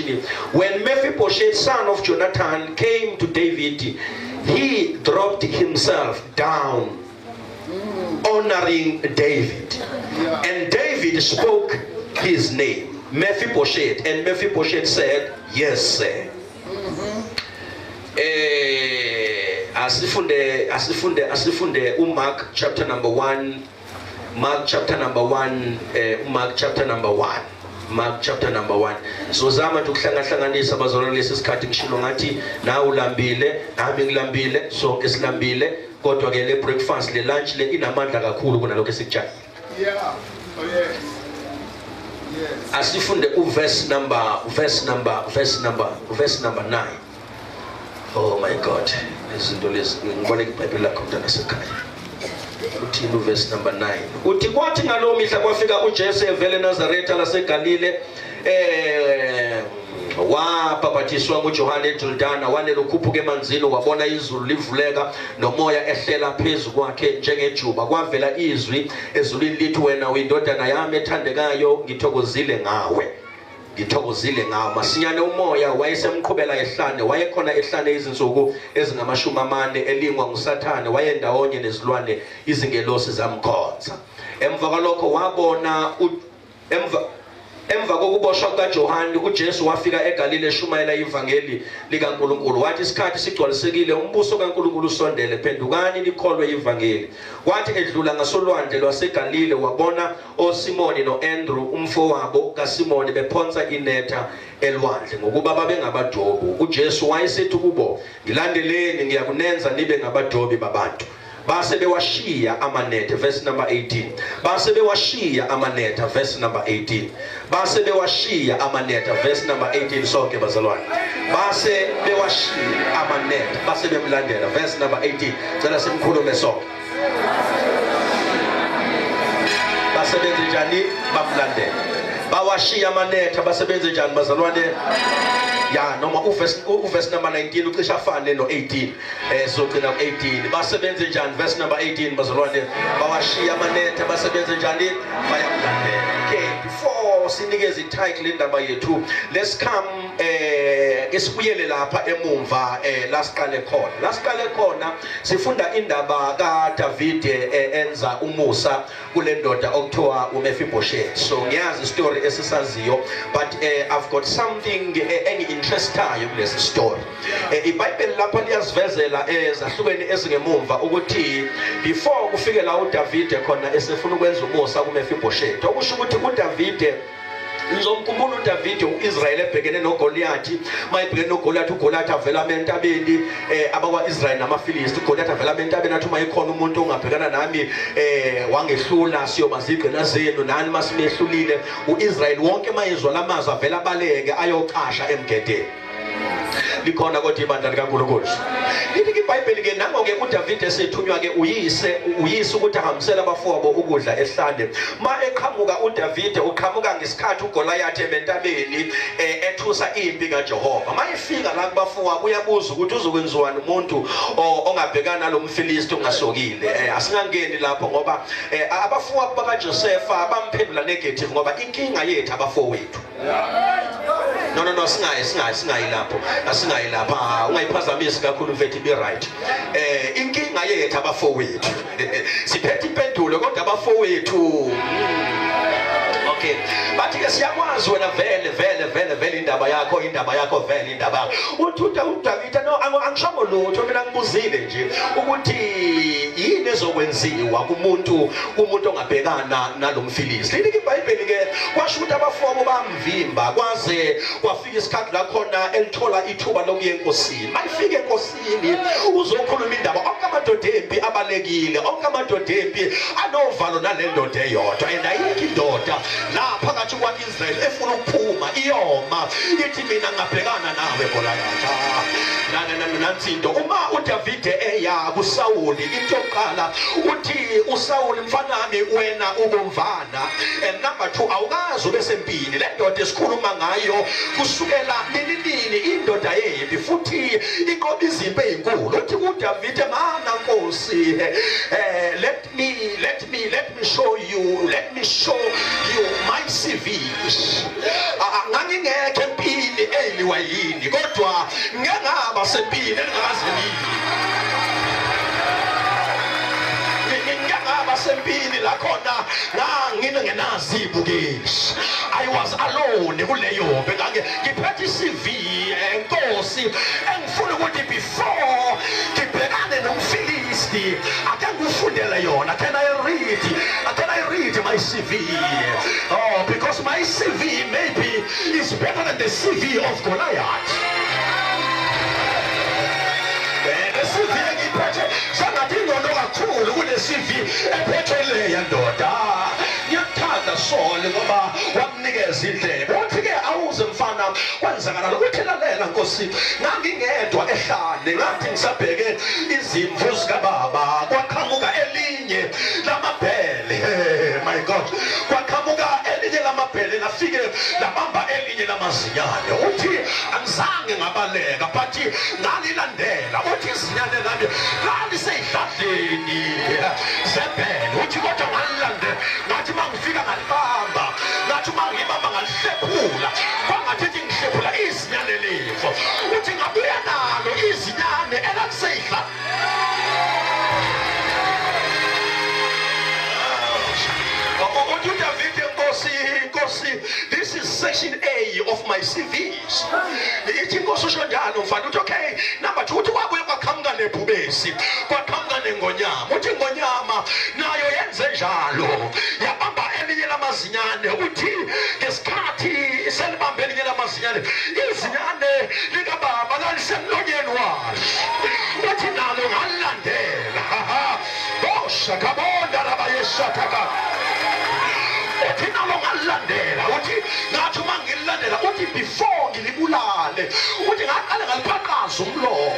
version, when Mephibosheth, son of Jonathan, came to David, he dropped himself down, honoring David. And David spoke his name, Mephibosheth, and Mephibosheth said, "Yes, sir." Asifunde uMark chapter number 1, Mark chapter number 1, Mark chapter number 1, Mark chapter number 1. Sizozama nje ukuhlangahlanganisa, bazalwane, lesi sikhathi. Ngishilo ngathi nawe ulambile, nami ngilambile, sonke silambile, kodwa ke le breakfast, le lunch le inamandla kakhulu kunalokho esikujahile. Yeah. Oh yes. Yes. Asifunde uverse number verse number verse number verse number 9. Oh my God, izinto lezi. Ngibone iBhayibheli lakho, mntana sekhaya. Uthini uverse number 9? Uthi, kwathi ngaloo mihla kwafika uJesu evele eNazaretha laseGalile, wabhabhathiswa nguJohane eJordana. Wanele ukhuphuka emanzini, wabona izulu livuleka nomoya ehlela phezu kwakhe njengejuba. Kwavela izwi ezulwini lithi, "Wena uyindodana yami ethandekayo, ngithokozile ngawe, ngithokozile ngawe." Masinyane umoya wayesemqhubela ehlane. Wayekhona ehlane izinsuku ezingama-40, elingwa nguSathane. Wayendawonye nezilwane, izingelosi zamkhonza. Emva kwalokho wabona emva kokuboshwa kukaJohane, uJesu wafika eGalile eshumayela ivangeli likaNkulunkulu. Wathi, "Isikhathi sigcwalisekile, umbuso kaNkulunkulu usondele, phendukani nikholwe ivangeli." Kwathi edlula ngasolwandle lwaseGalile, wabona oSimoni noAndrew umfowabo kaSimoni bephonsa inetha elwandle, ngokuba babengabadobi. UJesu wayesethi kubo, "Ngilandeleni, ngiyakunenza nibe ngabadobi babantu." Base bewashiya amanetha, verse number 18. Base bewashiya amanetha, verse number 18. Base bewashiya amanetha, verse number 18. Sonke, bazalwane, base bewashiya amanetha, base bemlandela, verse number 18. Cela simkhulume sonke. Basebenze njani? Bamlandela. Bawashiya amanetha, basebenze njani, bazalwane? Ya, noma uverse number 19 ucishe afane no-18. Sogcina ku-18. Basebenze njani? Verse number 18, bazalwane. Bawashiya amanetha, basebenze njani? Bayamlandela. Okay, before sinikeze ititle indaba yethu, let's come esibuyele lapha emumva la siqale khona. La siqale khona sifunda indaba kaDavide enza umusa kule ndoda okuthiwa uMephibosheth. So ngiyazi story esisaziyo, but I've got something engi-interestayo kulesi story. IBhayibheli lapha liyasivezela ezahlukweni ezingemumva ukuthi before kufike la uDavide khona esefuna ukwenza umusa kuMephibosheth, okusho ukuthi uDavide, ngizomkhumbula uDavide, uIsrael ebhekene noGoliath. Mayibhekene noGoliath, uGoliath avela entabeni, abakwaIsrael namaFilisti. uGoliath avela entabeni, athi, "Uma ikhona umuntu ongabhekana nami wangehlula, siyoba zigqina zenu nani masimehlulile." uIsrael wonke mayezwa lamazwi avela abaleke ayocasha emgedeni. Likhona kodwa ibandla likaNkulunkulu? Lithi ke iBhayibheli ke, nango ke uDavid esethunywa ke uyise ukuthi ahambisele abafowabo ukudla ehlane. Ma eqhamuka uDavid, uqhamuka ngesikhathi uGoliath ementabeni ethusa impi kaJehova. Mayifika la kubafowabo, uyabuza ukuthi uzokwenziwani umuntu ongabhekana nalomfilisti ongasokile. Asingangeni lapho ngoba abafowabo bakaJosepha bamphendula negative, ngoba inkinga yethu abafowethu. No, no, no, singayi lapho, asingayi lapha. Ah, ungayiphazamisi kakhulu, mfethu, be right. Inkinga yethu abafowethu, siphethe impendulo kodwa abafowethu, okay, bathi ke, "Siyakwazi wena vele vele vele vele, indaba yakho, indaba yakho vele, indaba yakho." Uthi uDavid, "No, angishongo lutho mina, ngibuzile nje ukuthi yini ezokwenziwa kumuntu ongabhekana nalomfilisti." Lithi iBhayibheli ke, kwasho ukuthi abafowabo bamvimba kwaze kwafika isikhathi la khona elithola ithuba lokuya enkosini. Mayifika enkosini uzokhuluma indaba, onke amadoda empi abalekile, onke amadoda empi anovalo nale ndoda eyodwa, and ayikho indoda la phakathi kwa-Israel efuna ukuphuma iyoma ithi, "Mina ngabhekana nawe, Goliath." Nansi into, uma uDavide eya kuSawuli, into yokuqala uthi uSawuli, "Mfanami, wena ubumvana, and number 2, awukazi ube sempini. Le ndoda esikhuluma ngayo kusukela nini nini indoda yempi futhi iqoba izimpi ezinkulu." Uthi uDavide, "Mana nkosi, let me show you, let me show you my CV. Ngangingekho empini eyiliwa yini, kodwa ngeke ngaba sempini engakaze ngiyiwe. Ngingaba sempini la khona ngangingenazi ibukeli. I was alone kuleyo mpi, ngange ngiphethe i-CV enkosi engifuna ukuthi before ngibhekane nomFilisti ake ngifundele yona. Can I read? Can I read my CV? Oh, because my CV maybe is better than the CV of Goliath. Le CV engiyiphethe sengathi ingcono kakhulu kune CV ephethwe leya ndoda. Ngiyakuthanda Saul ngoba wamnikeza indlebe. Uthi-ke awuze mfana, kwenzakala uthi lalela nkosi, ngangingedwa ehlane, ngathi ngisabheke izimvu zikababa, kwaqhamuka elinye lamabhele. Hey, my God, kwaqhamuka elinye lamabhele lafike labamba elinye lamazinyane. Uthi angizange ngabaleka, but ngalilandela. Uthi izinyane lami laliseyidladleni zebhele. Uthi kodwa ngalilandela, ngathi uma ngifika ngalibamba, ngathi uma ngibamba ngalihlephula, kwangathi ngihlephula izinyane lemvu. Uthi ngabuya nalo izinyane elaliseyidla. Uthi uDavide, Nkosi, Nkosi, this is section A of my CVs. Ithi inkosi usho njalo mfana. Uthi okay, number 2, uthi kwabuye kwaqhamuka nebhubesi, kwaqhamuka nengonyama. Uthi ingonyama nayo yenze njalo, yabamba elinye lamazinyane. Uthi ngesikhathi selibambe elinye lamazinyane, izinyane likababa lalisemlonyeni walo. Uthi nalo ngalilandela. Oshakabonda labayeshathaka. Uthi nalo ngalilandela. Uthi ngathi uma ngililandela, uthi before ngilibulale, uthi ngaqale ngaliphaqaza umlomo.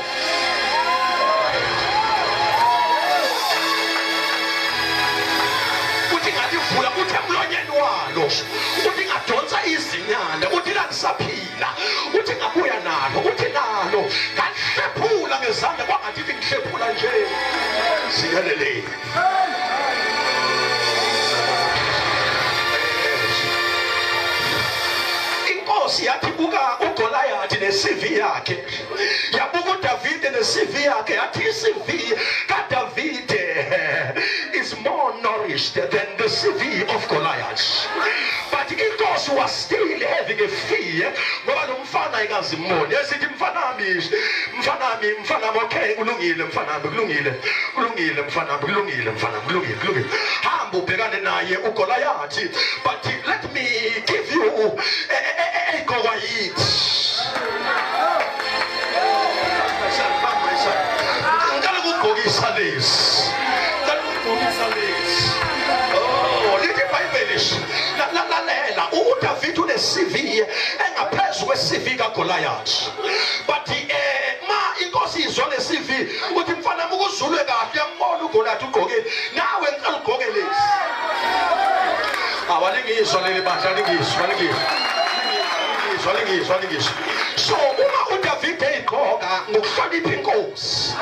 Uthi ngalivula, uthi emlonyeni walo, uthi ngadonsa izinyane. Uthi lalisaphila. Uthi ngabuya nalo. Uthi nalo ngahlephula ngezandla, kwangathi ngihlephula nje zinyane. Inkosi yathi buka uGoliath ne-CV yakhe, yabuka uDavide ne-CV yakhe, yathi i-CV kaDavide is more nourished than the CV of Goliath. But inkosi was still having a fear ngoba lo mfana ayikazimboni. Esithi mfanami, mfanami, mfanami, okay, kulungile mfanami, kulungile, kulungile mfanami, kulungile mfanami, kulungile, kulungile, hamba ubhekane naye uGoliath, but let me give you a Goliath. Ngicela ukugqokisa lesi, ngicela ukugqokisa lesi. Oh, lithi iBhayibheli, lalela, uDavid une-CV engaphezu kwe-CV kaGoliath, but ma inkosi izwa le-CV, uthi mfana ukuzulwe kahle, uyambona uGoliath ugqoke, nawe ngicela ugqoke lesi. Awalingizwa leli bandla, lingizwa, lingizwa, lingizwa, lingizwa. So uma uDavid eyigqoka ngokuhlonipha inkosi,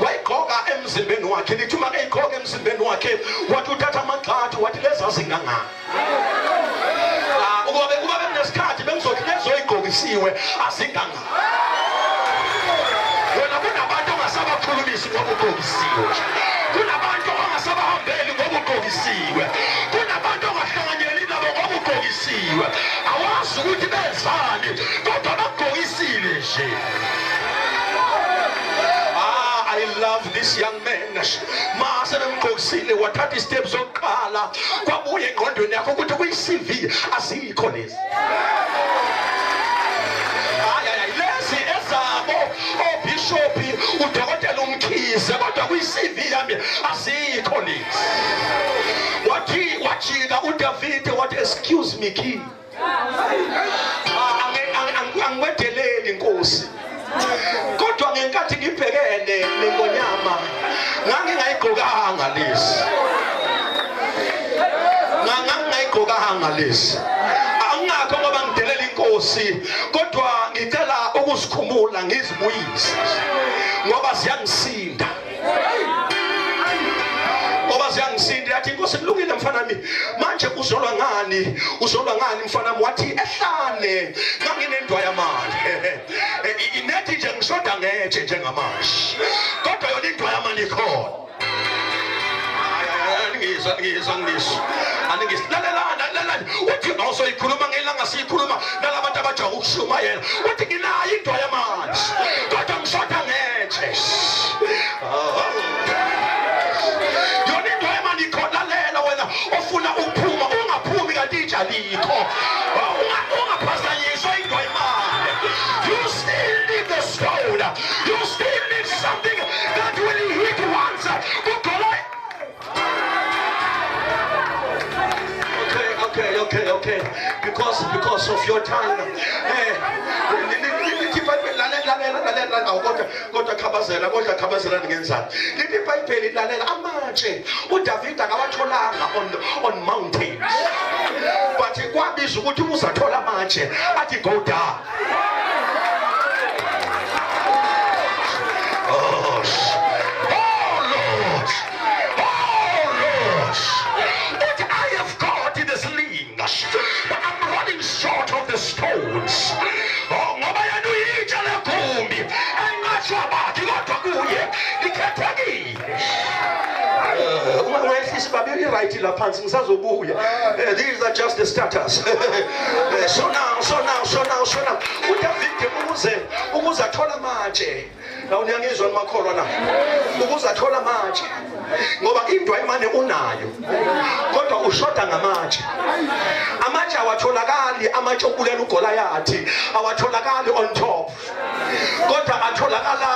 wayigqoka emzimbeni wakhe. Lithi uma eyigqoka emzimbeni wakhe, wathi uthatha amagxathu, wathi lezi azingangani. Ukuba bekunesikhathi bengizothi lezo oyigqokisiwe azingangani. Wena kunabantu ongasabakhulumisi ngoba ugqokisiwe, kunabantu ongasabahambeli ngoba ugqokisiwe, kunabantu ongahlanganyeli nabo ngoba ugqokisiwe. Awazi ukuthi benzani, kodwa bakugqokisile nje. I love this young man. Ma sebemgqokisile, wathatha i-steps sokuqala, kwabuya engqondweni yakho ukuthi kuyi-CV azikho lezi. Hayi, hayi, lezi ezabo obishophi, udokotela uMkhize, kodwa kwi-CV yami azikho lezi. Wathi wajika uDavide wathi, excuse me king, angikwedeleli inkosi, kodwa ngenkathi ngibhekene nengonyama ngangingayigqokanga lezi, ngangingayigqokanga lezi. Angingakho ngoba ngidelela inkosi, kodwa ngicela ukuzikhumula ngizibuyise ngoba ziyangisinda, ngoba ziyangisinda. Yathi inkosi Wathi, kulungile mfanami, manje uzolwa ngani? Uzolwa ngani mfanami? Wathi, ehlane nganginendwayamali, inethi nje ngishoda ngetshe njengamanje, kodwa yona indwayamali ikhona. Ngizwa ngizwa ngizwa aningizwa, lalelani, lalelani. Uthi awusoyikhuluma ngelanga, siyikhuluma nalabantu abajaha ukushumayela. Uthi, nginayo indwayamali, kodwa ngishoda ngetshe. Yona indwayamali ikhona. Lalela wena ofuna ukuphuma, ungaphumi kanti itshe alikho. Ungaphazanyiswa indwayimali. You still need the stone. You still need something that will hit once uGoliath. Okay, because of your time, lithi iBhayibheli, lalela, lalela, lalela. Awu, kodwa khabazela, kodwa khabazela, ngenzani? Lithi iBhayibheli, lalela, amatshe uDavid akawatholanga on mountains, but kwabiza ukuthi uzathola amatshe, athi, "Go down." Oh, oh Lord, oh Lord. But I have got the sling, but I'm running short of the stones. Oh, ngoba yena uyitshe legumbi enqatshwa bakhe, kodwa kuye likhethekile. Ungayehlisi babe, i-right la phansi, ngisazobuya. These are just the starters. So now, so now, so now, so now, uDavid ukuze athola amatshe. Na uniyangizwa nimakholwa na? Ukuze athola amatshe, ngoba indwayimane unayo, kodwa ushoda ngamatshe. Amatshe awatholakali, amatshe okubulela uGoliath awatholakali on top, kodwa atholakala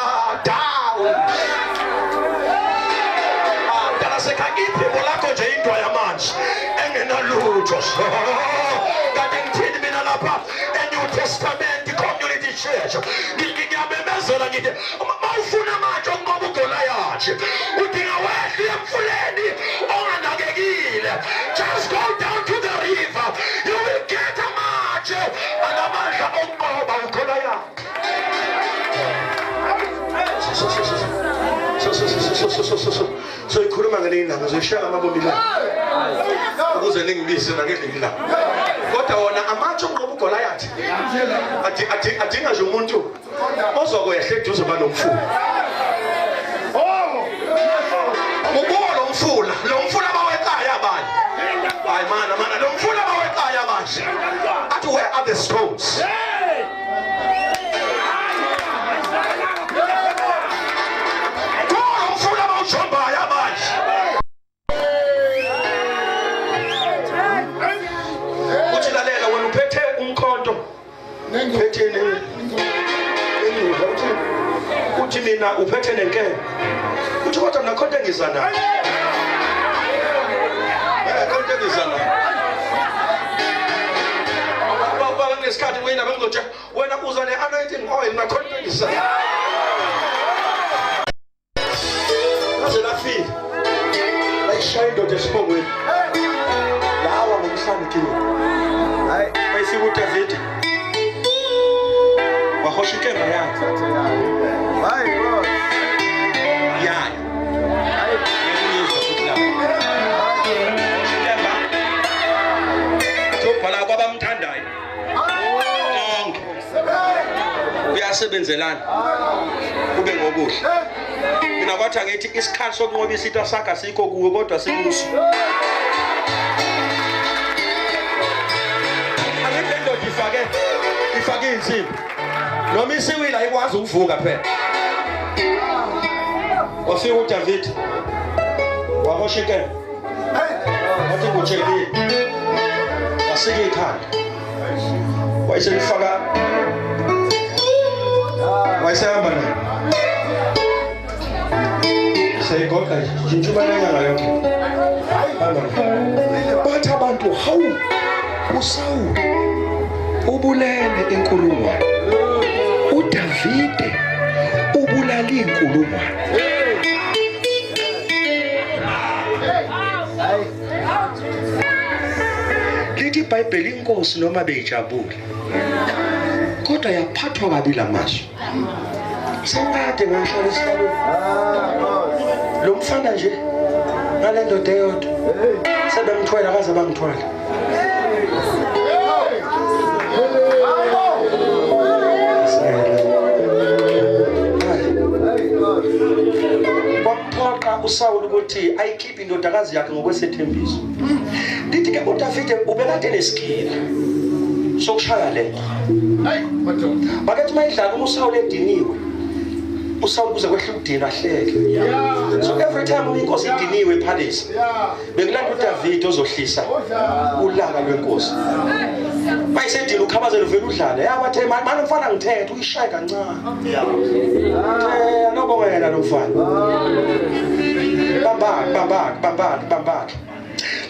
down. Ah, mntana sekhaya, iphimbo lakho nje into yamanzi engenalutho. Kanti ngithini mina lapha eNew Testament Community Church? Ngiyamemezela ngithi, uma ufuna amatshe okunqoba uGoliath, udinga wehle emfuleni onganakekile. Just go down to the river, you will get amatshe anamandla okunqoba uGoliath. So ikhuluma ngelinye ilanga, zoyishaya ngamabombi la ukuze ningibise nangelinye ilanga. Kodwa wona amatshe okunqoba uGoliath adinga nje umuntu ozokwehla eduze kwalomfula. Ubuka lo mfula, lo mfula baweqayo abanye. Hayi mana mana, lo mfula baweqayo abanye. Athi, "Where are the stones?" Kulo mfula bawujombayo abanye. Uthi, lalela wena, uphethe umkhonto, uphethe nengcuza. Uthi mina uphethe nenkemba. Uthi, kodwa mina khonto engiza nayo. Khonto engiza nayo. Baba, ngesikhathi wena bengizotshela wena uza ne-anointing oil, nakhonto engiza nayo. Laze lafika, layishaya indoda esibongweni, lawa ngomhlane kiwo. Mayifika uDavid, wahosha inkemba yakhe. My God. Yayo. Ngiyizwa futhi lapho. Wahosha inkemba, athi ubhala kwabamthandayo konke kuyasebenzelana kube ngokuhle. Mina kwathi angithi isikhali sokunqoba isitha sakho asikho kuwe, kodwa sikuso. Angithi le ndoda ifake insimbi, noma isiwile ayikwazi ukuvuka phela. Wafika uDavid, wahosha inkemba, wathi, "Ngutshelile." Wasika ikhanda, wayeselifaka, wayesehamba naye, seyigoqa nje intshuba lenyanga yonke, hamba naye. Bathi abantu, "Hawu, uSawuli ubulele inkulungwane, uDavide ubulala inkulungwane." Lithi iBhayibheli, inkosi noma beyijabule, kodwa yaphathwa kabi lamazwi. Sengikade ngahlala esihlalweni, lo mfana nje Ngale ndoda eyodwa sebemthwele akaze bangithwala. Kwamphoqa uSawuli ukuthi ayikhiphe indodakazi yakhe ngokwesethembiso. Lithi ke uDavide ubekade nesikila sokushaya le nto. Bakethi uma idlala uma uSawuli ediniwe, uSawuli kuze kwehle ukudinwa ahleke. So every time uma inkosi idiniwe ephalisi, bekulanda uDavide ozohlisa ulaka lwenkosi. Mayisedini ukhabazela uvela udlale. Ya bathe manje mfana ngithethe uyishaye kancane. Eh anobonga yena lo mfana. Bambake bambake bambake bambake.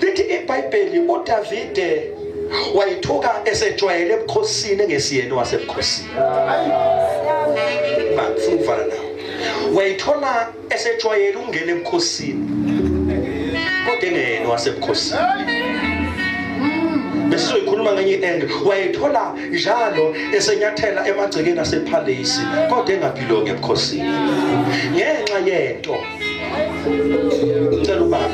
Lithi iBhayibheli uDavide wayithuka esejwayele ebukhosini engesiyena wasebukhosini. Bangifuna ukuvala nawo. Wayithola esejwayele ukungena ebukhosini kodwa engeyena wasebukhosini. Besizoyikhuluma ngenye i-angle. Wayethola njalo esenyathela emagcekeni asephalesi kodwa engabhilongi ebukhosini ngenxa yento. Ngicela ubaba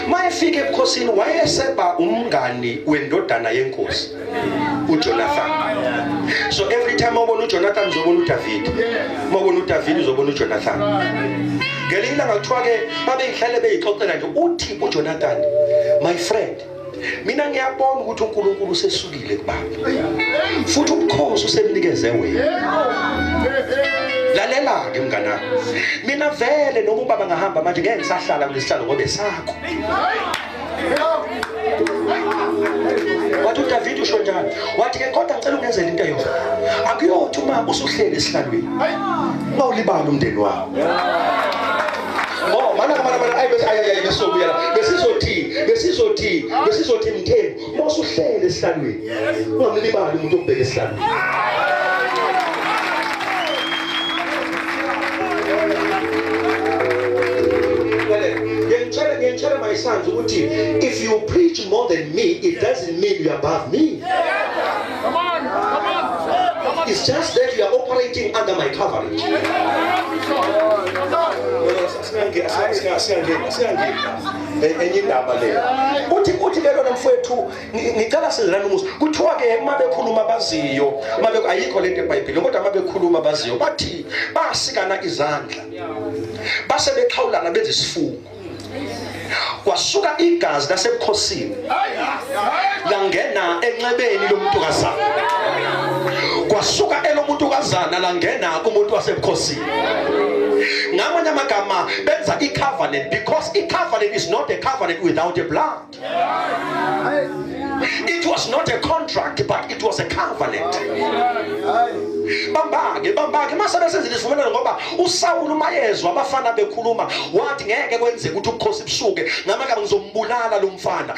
mayefika ebukhosini wayeseba umngani wendodana yenkosi uJonathan. So every time ubona uJonathan uzobona uDavid, mawubona uDavid uzobona uJonathan. Ngelinye ilanga kuthiwa ke babeyihlale beyixoxela nje, uthi uJonathan, my friend, mina ngiyabona ukuthi uNkulunkulu usesukile kubaba futhi ubukhosi usemnikeze wena. Lalela-ke mnganami, mina vele noma ubaba ngahamba manje ngeke ngisahlala kulesihlalo ngoba esakho. Wathi uDavid usho njalo, wathi ke kodwa ngicela ungenzele into eyodwa, akuyothi uma usuhleli esihlalweni ungawulibali umndeni wakho. Oh, mana mana mana ayi ayi ayi besobuya la. Besizothi besizothi besizothi Mthembu uma usuhleli esihlalweni ungamlibali umuntu okubheka esihlalweni. Ngiyangitshela ngiyangitshela my sons ukuthi if you preach more than me it doesn't mean you are above me. Come on, come on. Come on. It's just that you are operating under my coverage. Enye indaba leyo. Uthi uthi ke lona mfowethu ngicela sizelana umusa. Kuthiwa ke uma bekhuluma baziyo, uma ayikho lento eBhayibhelini kodwa uma bekhuluma baziyo bathi basikana izandla. Base bexhawulana benza isifungo. Kwasuka igazi lasebukhosini langena enxebeni lomuntukazana. Kwasuka elomuntukazana langena kumuntu wasebukhosini. Ngamanye amagama benza i-covenant, because i-covenant is not a covenant without a blood. It was not a contract, but it was a covenant. Bambake bambake mase besenzile isivumelwano ngoba uSawulu mayezwa abafana bekhuluma wathi ngeke kwenzeke ukuthi ubukhosi busuke, ngamagama ngizombulala lo mfana.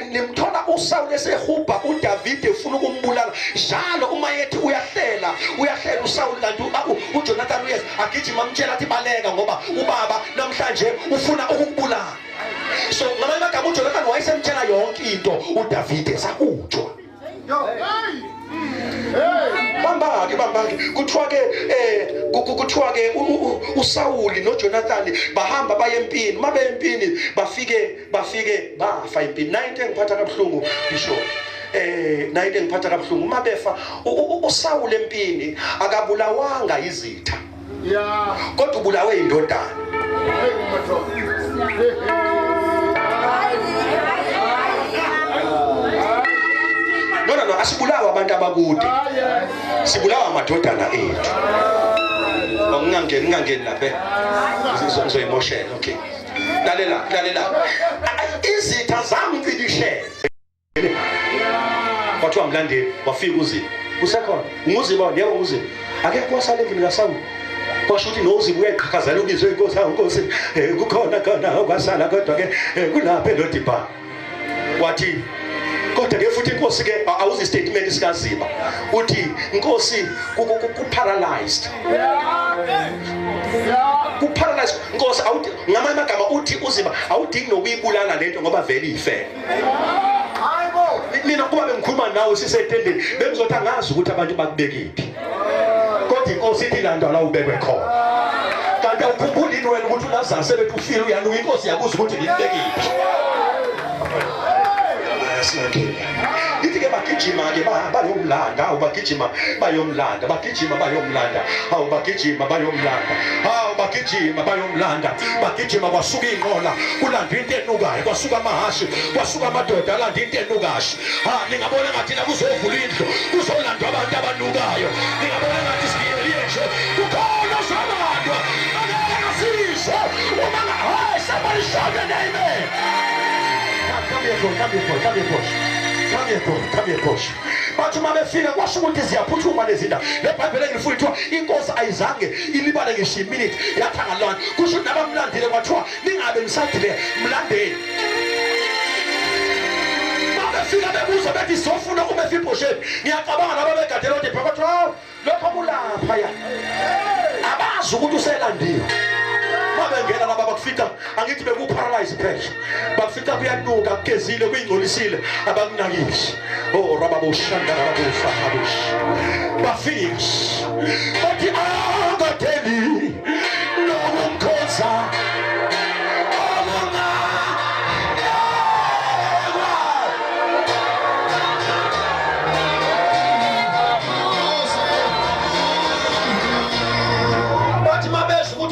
Nimthola uSawulu esehubha uDavide ufuna ukumbulala njalo. Uma yethi uyahlela uyahlela uSawulu kanti uJonathan uyeza agijima amtshela athi baleka ngoba ubaba namhlanje ufuna ukukubulala. So ngamanye amagama uJonathan wayesemtshela yonke into uDavide sakutshwa. Bambake bambake kuthiwa ke kuthiwa ke uSawuli noJonathan bahamba baye empini. Uma beye empini bafike bafike bafa empini. Nayo into engiphatha kabuhlungu Bishop, nayo into engiphatha kabuhlungu uma befa uSawuli empini akabulawanga izitha, kodwa ubulawe indodana. No no no, asibulawa abantu abakude, sibulawa amadodana ethu. Ngingangeni ngingangeni lapha ngizoyimoshela. Okay, lalela lalela, izitha zamcibishela. Kwathiwa mlandeli wafika uZiba, usekhona nguZiba, yebo nguZiba, akekho wasala endlini kaSawuli. Kwasho ukuthi noZiba uyayiqhakazela ubizwe inkosi, hawu nkosi, kukhona khona okwasala kodwa ke kulapha eLodibha. Wathi kodwa ke futhi inkosi ke awuzi statement sikaZiba, uthi inkosi ku-paralyzed, ku-paralyzed inkosi. Awuthi ngamanye amagama uthi uZiba awudingi nokuyibulala lento ngoba vele ifele. Mina kuba bengikhuluma nawe sisetendeni bengizothi angazi ukuthi abantu bakubekiphi, kodwa inkosi ithi laa nto la ubekwe khona. Kanti Kodwa ukhumbula yini wena ukuthi uLazarus sebethi ufile uyanuka inkosi yabuza ukuthi ngimbekiphi? Singangena. Ithi ke bagijima ke bayomlanda, awu bagijima bayomlanda, bagijima bayomlanda, awu bagijima bayomlanda, awu bagijima bayomlanda, bagijima kwasuka inqola, kulanda into enukayo, kwasuka amahashi, kwasuka amadoda alanda into enukashi. Ha ningabona ngathi la kuzovula indlu, kuzolandwa abantu abanukayo. Ningabona ngathi sigiyeliye nje, kukhona ozolandwa. Angeke ngasizwe uma hey, somebody shout an amen. Come here, boy, come here, boy, come here, boy. Come here, boy, come here, boy. Bathi uma befika kwasho ukuthi ziyaphuthuma lezi ndaba. Le Bhayibheli engilifuna ithiwa inkosi ayizange ilibale ngisho iminute yathi angalanda. Kusho ukuthi nabamlandile kwathiwa ningabe nisadile mlandeni. Babefika bebuza bethi sofuna uMefiboshethi. Ngiyacabanga laba begadela odepha kwathiwa lokho kulapha ya. Abazi ukuthi uselandiwe. Babengena laba bakufika angithi bekuparalyze phela. Bakufika kuyanuka kugezile kuyingcolisile abakunakile. Oh rababoshanda rababosa habush. Bafika bathi angatheli nokumkhoza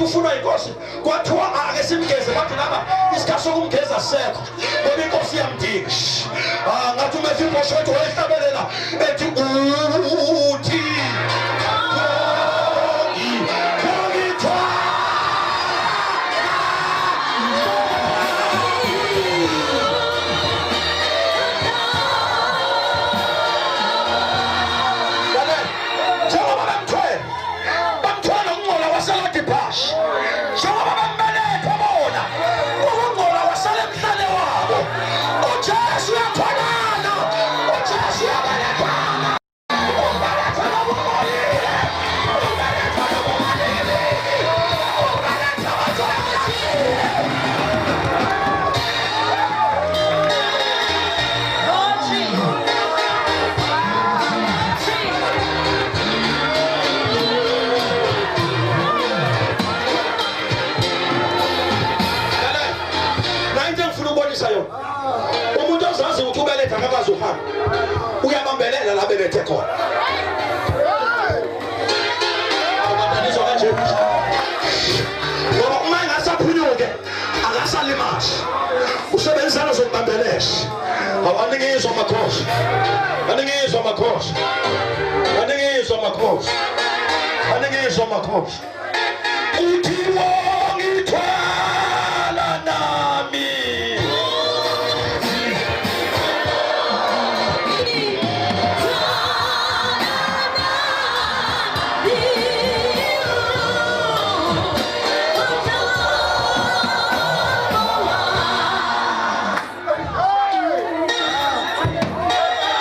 ufunwa inkosi kwathiwa ake simgeze bathi laba isikhathi sokumgeza sekho ngoba inkosi iyamdinga. Ah ngathi uMefiboshethi wayehlabelela ethi uthi njengoba bamthwele bamthwele ukungcola waseLodibhashi, njengoba bambelethe bona ukungcola wasala emhlane wabo. UJesu uyathwalana, uJesu uyabelethana, ubeletha nobungcolile, ubeletha nobungalili, ubeletha abathwalile. La into engifuna ukubonisa yona, umuntu ozazi ukuthi ubeletha akakwazi uhamba, uyabambelela la belethe khona. Awubadaniswa kanje ngoba uma engasaphunyuke akasalimazi, usebenzisana zokubambelela. Awu aningizwa makhosi, aningizwa makhosi, aningizwa makhosi, aningizwa makhosi. Uthi wangithwala nami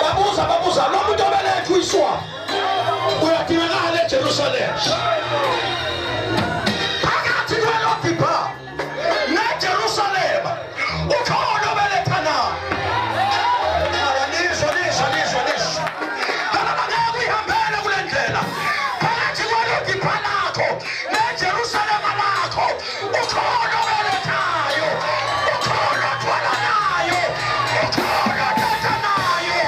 babuza babuza lo muntu obelethu iswa uyadingakala eJerusalem. Phakathi kwelodibha neJerusalema ukhona obeletha na. Nizwa nizwa nizwa nizwa kalaba ngeke uyihambele kule ndlela. Phakathi kwelodibha lakho neJerusalema lakho ukhona obelethayo, ukhona othwalanayo, ukhona othathanayo.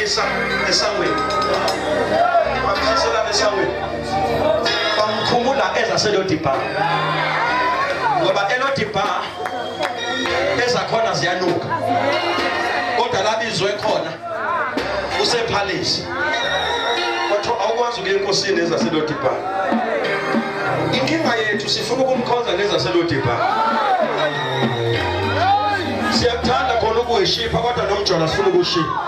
Bamhlisa esangweni, bamhlisela esangweni, bamkhumula ezaseLodibar, ngoba eLodibar ezakhona ziyanuka, kodwa labizwe khona usepalace. Kodwa awukwazi ukuya enkosini ezaseLodibar. Inkinga yethu sifuna ukumkhonza ngezaseLodibar. Siyakuthanda khona ukuyishipha, kodwa nomjola sifuna ukushipha.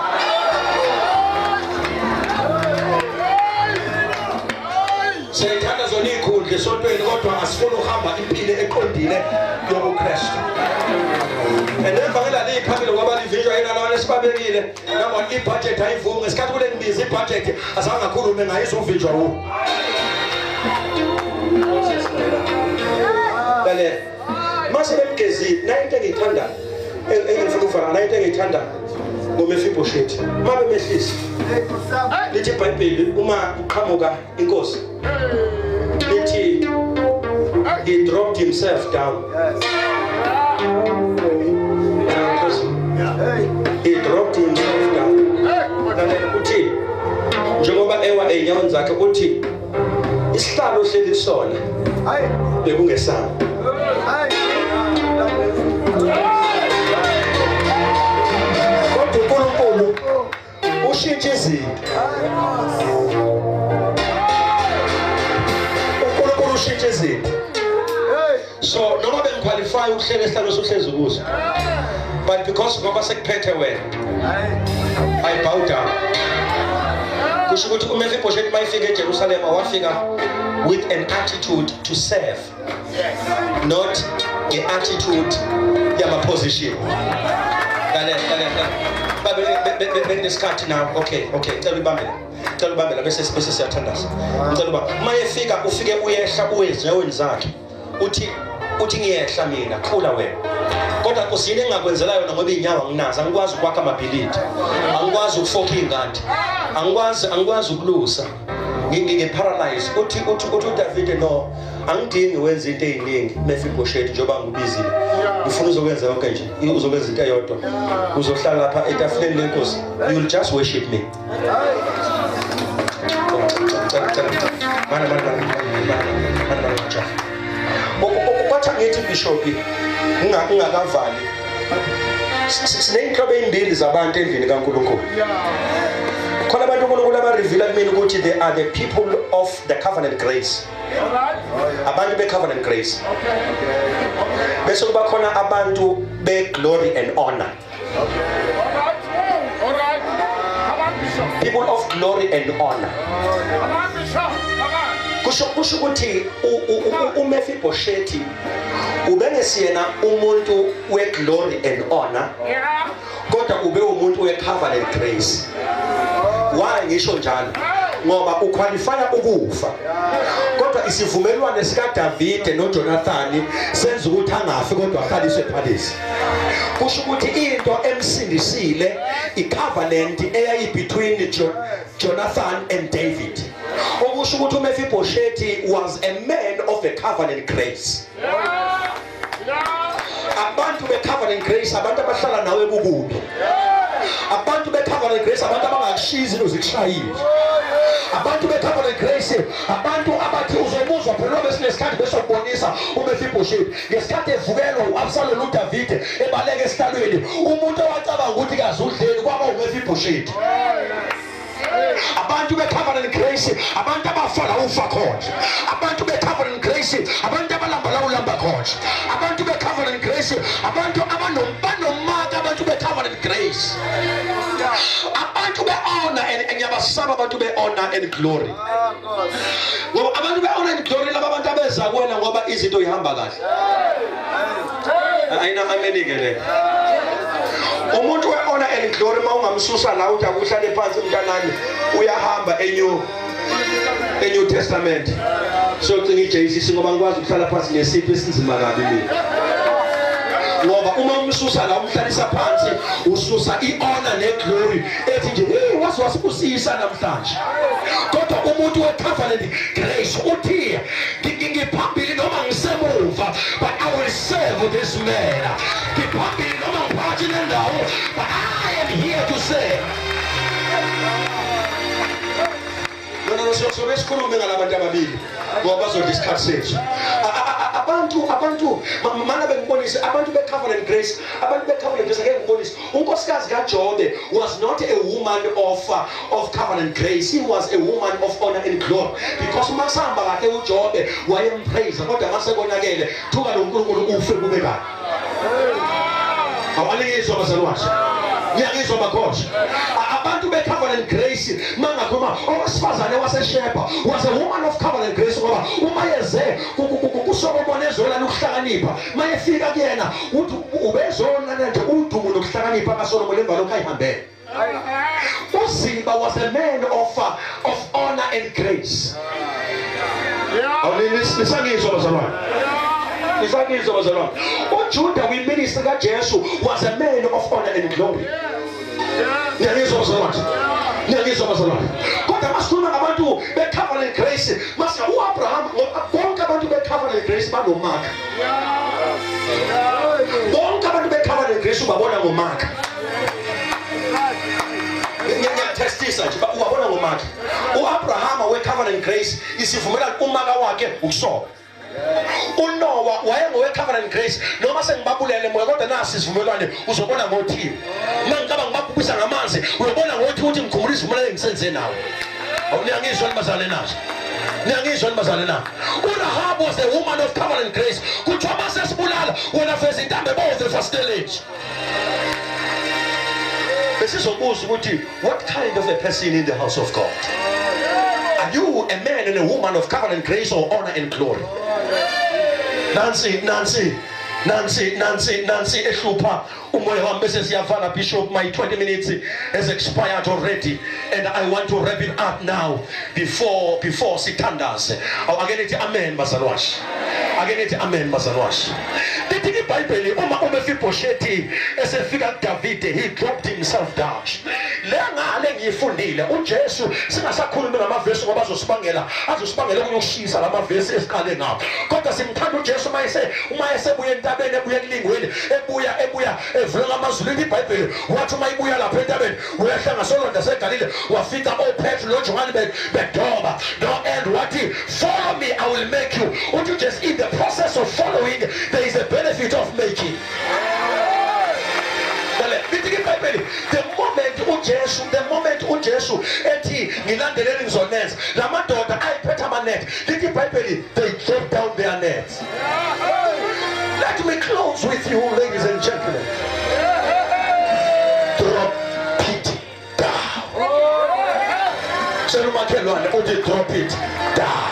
Siyayithanda zona iy'khundla esontweni, kodwa asifuni ukuhamba impilo eqondile yobuKristu. And emva liphambili ngoba livinjwa yena lawana esibabekile. Number one, ibudget ayivumi. Ngesikhathi kule ngibiza ibudget azange akhulume ngayizo uvinjwa wo. Lalela, mase bemgezile, nayo into engiyithandayo, engifuna ukufaka nayo into engiyithandayo ngoMefiboshethi, uma bemehlisa, lithi iBhayibheli uma kuqhamuka inkosi, lithi he dropped himself down. He dropped himself down. Lalela, uthi njengoba ewa ey'nyaweni zakhe, uthi isihlalo ohleli kusona bekungesami. Kodwa uNkulunkulu ushintsha izinto. uNkulunkulu ushintsha izinto. So noma bengiqualify ukuhlela esihlalo sohlezi kuso, but because ngoba sekuphethe wena, I bow down. Kusho ukuthi uMephibosheth mayifika eJerusalema wafika with an attitude to serve, not nge-attitude yama-position. Lalela, lalela, babe, bekunesikhathi now. Okay, ngicela uyibambele, ngicela ubambela, bese siyathandaza. Ngicela uba uma efika ufike uyehla uwe ezinyaweni zakhe, uthi ngiyehla mina, khula wena. Kodwa Nkosi, yini engingakwenzela yona ngoba iy'nyawo anginazo, angikwazi ukwakha amabhilidi, angikwazi ukufokha iy'ngadi, angikwazi ukulusa, ngi-paralyze. Uthi uDavide, no, angidingi wenza into ey'ningi Mephibosheth, njengoba ngikubizile, ngifuna uzokwenza yonke nje, uzokwenza into eyodwa, uzohlala lapha etafuleni lenkosi, you will just worship me. Mana, mana, mana, mana, mana, mana, jaha. Kwathi angithi bishop, ngingakavali, siney'nhlobo ey'mbili zabantu endlini kaNkulunkulu. Khona abantu uNkulunkulu abareveala kumina ukuthi they are the people of the covenant grace, abantu be-covenant grace, bese kuba khona abantu be-glory and honor. All right. Come on, Bishop. People of glory and honor. Come on, Bishop. Come on. Kusho ukuthi uMephibosheth ubengesiyena umuntu we-glory and honor, kodwa ube umuntu we-covenant grace. Why ngisho njalo? Ngoba uqualifya ukufa, kodwa isivumelwano sikaDavide noJonathan senza ukuthi angafi kodwa ahlaliswe epalace. Kusho ukuthi into emsindisile i-covenant eyayi between Jonathan and David. Okusho ukuthi uMephibosheth was a man of the covenant grace. Abantu be-covenant grace, abantu abahlala nawe kukubi. Abantu be-covenant grace, abantu abangakushiyi izinto zikushayile. Abantu be-covenant grace, abantu abathi uzomuzwa phela noma sinesikhathi besokubonisa uMephibosheth ngesikhathi evukelwa u-Absalom, uDavide ebaleka esihlalweni, umuntu owacabanga ukuthi kaze udleni kwaba uMephibosheth. Abantu be-covenant grace, abantu abafa la ufa khona. Abantu be-covenant grace, abantu abalamba la ulamba khona. Abantu be-covenant grace, abantu banomaka. Abantu be-covenant grace, abantu be-honor and ngiyabasaba abantu be-honor and glory, ngoba abantu be-honor and glory laba abantu abeza kuwena ngoba izinto ihamba kahle. Ayina ameni-ke le. Umuntu we-honor and glory, uma ungamsusa la uthi akuhlale phansi mntanami, uyahamba eNew Testament socinga i-JCC, ngoba ngikwazi ukuhlala phansi nesipho esinzima kabi mina. Ngoba uma umsusa la umhlalisa phansi, ususa i-honor ne-glory ethi nje, hey, waze wasibusisa namhlanje. Kodwa umuntu we-covenant grace uthi ngiphambili noma ngisemuva, but I will serve this man. Ngiphambili noma ngiphakathi nendawo, but I am here to serve. No, sobe sikhulume ngalabantu ababili ngoba bazodla isikhathi sethu. Abantu mana bengibonise abantu be-Covenant Grace, abantu be-Covenant Grace ake ngibonise. Unkosikazi kaJobe was not a woman of Covenant Grace. He was a woman of honor and glory. Because uma sihamba kahle uJobe wayempraise, kodwa mase konakele thuka lo uNkulunkulu ufe kube kahle. Awalingizwa bazalwane. Ngiyangizwa makhosi. Abantu be-Covenant Grace mangakhuluma owesifazane waseSheba was a woman of Covenant Grace ngoba uma yeze kuSolomon ezolana ukuhlakanipha, mayefika kuyena uthi ubezolana nje udumo nokuhlakanipha kaSolomon emva lokho ayihambele. uZiba was a man of honor and grace. Nisangizwa bazalwane. Nisangizwa bazalwane. uJuda kwiministry kaJesu was a man of honor and glory. Ngiyangizwa bazalwane. Ngiyangizwa bazalwane. Kodwa masikhuluma ngabantu be-Covenant Grace, mase uAbraham, bonke abantu be-Covenant Grace banomaka. Bonke abantu be-Covenant Grace ubabona ngomaka. Ngiyatestisa nje ubabona ngomaka. uAbraham we-Covenant Grace isivumelwano umaka wakhe ukusoka. uNoah wayengowe-Covenant Grace, noma sengibabulele moya kodwa nasi isivumelwano uzobona ngothiwe. Mangicabanga ngibabhubhisa ngamanzi uyobona ngothi ukuthi ngikhumbula isivumelwano engisenze nawe. Awuniyangizwa nibazale nazo. Niyangizwa nibazale nazo. uRahab was a woman of Covenant Grace. Kuthiwa masesibulala wena feza intambo ebomvu efasiteleni. Besizobuza ukuthi what kind of a person in the house of God? Are you a man and a woman of covenant grace or honor and glory? Nancy ehlupha umoya wami bese siyavala. Bishop, my 20 minutes has expired already and I want to wrap it up now before sithandaze. Ake nithi amen bazalwane. Ake nithi amen bazalwane. Lithi iBhayibheli uma uMefiboshethi esefika kuDavide, he dropped himself down. Le ngale ngiyifundile uJesu, singasakhulumi ngamavesi ngoba azosibangela ukuyokushisa lamavesi esiqale ngawo. Kodwa simthanda uJesu uma esebuya entabeni, ebuya ekulingweni, ebuya evula amazulu. IBhayibheli wathi uma ibuya lapha entabeni uyehla ngasolonda seGalile, wafika oPetru noJohane bedoba no and wathi follow me, I will make you. Uthi just in the process of following there is a benefit of making. The moment uJesu ethi ngilandeleni ngizonenza, lamadoda ayiphethe amanet, lithi iBhayibheli they drop down their nets. Let me close with you, ladies and gentlemen. Drop it down. Selumakhelwane uthi drop it down.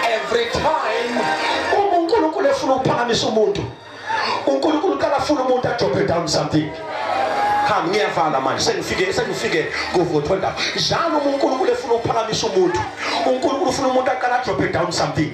Every time uma uNkulunkulu efuna ukuphakamisa umuntu, uNkulunkulu uqala afuna umuntu adrope down something. Cha, ngiyavala manje, sengifike kuvuthwa. Njalo uma uNkulunkulu efuna ukuphakamisa umuntu, uNkulunkulu ufuna umuntu aqala adrope down something.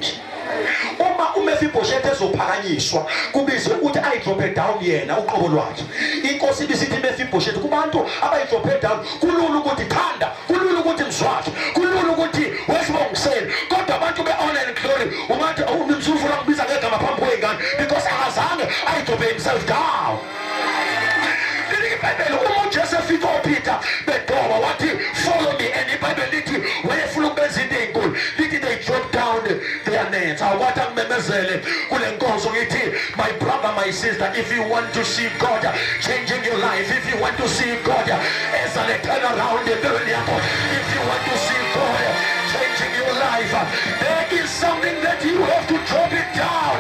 Uma uMefiboshethi ezophakanyiswa kubizwe ukuthi ayidrope down yena uqobo lwakhe. Inkosi ibisithi Mefiboshethi kubantu abayidrope down kulula ukuthi thanda, kulula ukuthi mzwakhe, kulula ukuthi wesibongiseni, kodwa abantu be-honor and glory ungathi umzufuna kubiza ngegama phambi kwey'ngane because akazange ayidrope himself down. IBhayibheli uma uJesu efika oPeter bedoba wathi follow me, and iBhayibheli lithi wayefuna ukubenza into ezinkulu, lithi they drop down their nets. Awathi angimemezele kule nkonzo ngithi my brother, my sister, if you want to see God changing your life, if you want to see God as a turnaround empilweni yakho, if you want to see God changing your life, there is something that you have to drop it down.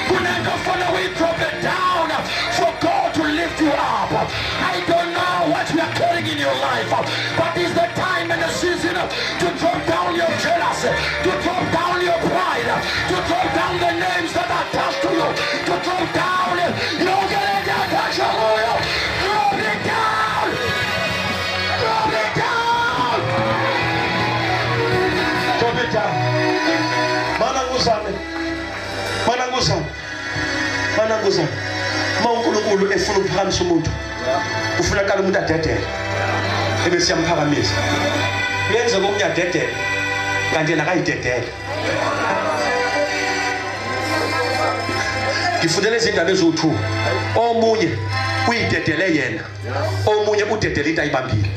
Kunento ofuna uyi-drop it down for God to lift you up. I don't know what you are carrying in your life, but it's the time and the season to drop down your jealousy, to drop down your pride, to drop down the names that are attached to you, to drop down your drop it down, drop it down, drop it down. Mananguzame, uma uNkulunkulu efuna ukuphakamisa umuntu, ufuna qala umuntu adedele ebese yamphakamisa. Kuyenzeka omunye adedele kanti yena akayidedele. Ngifundele izindaba eziwu-2. Omunye Uyidedele yena, omunye udedele into ayibambile.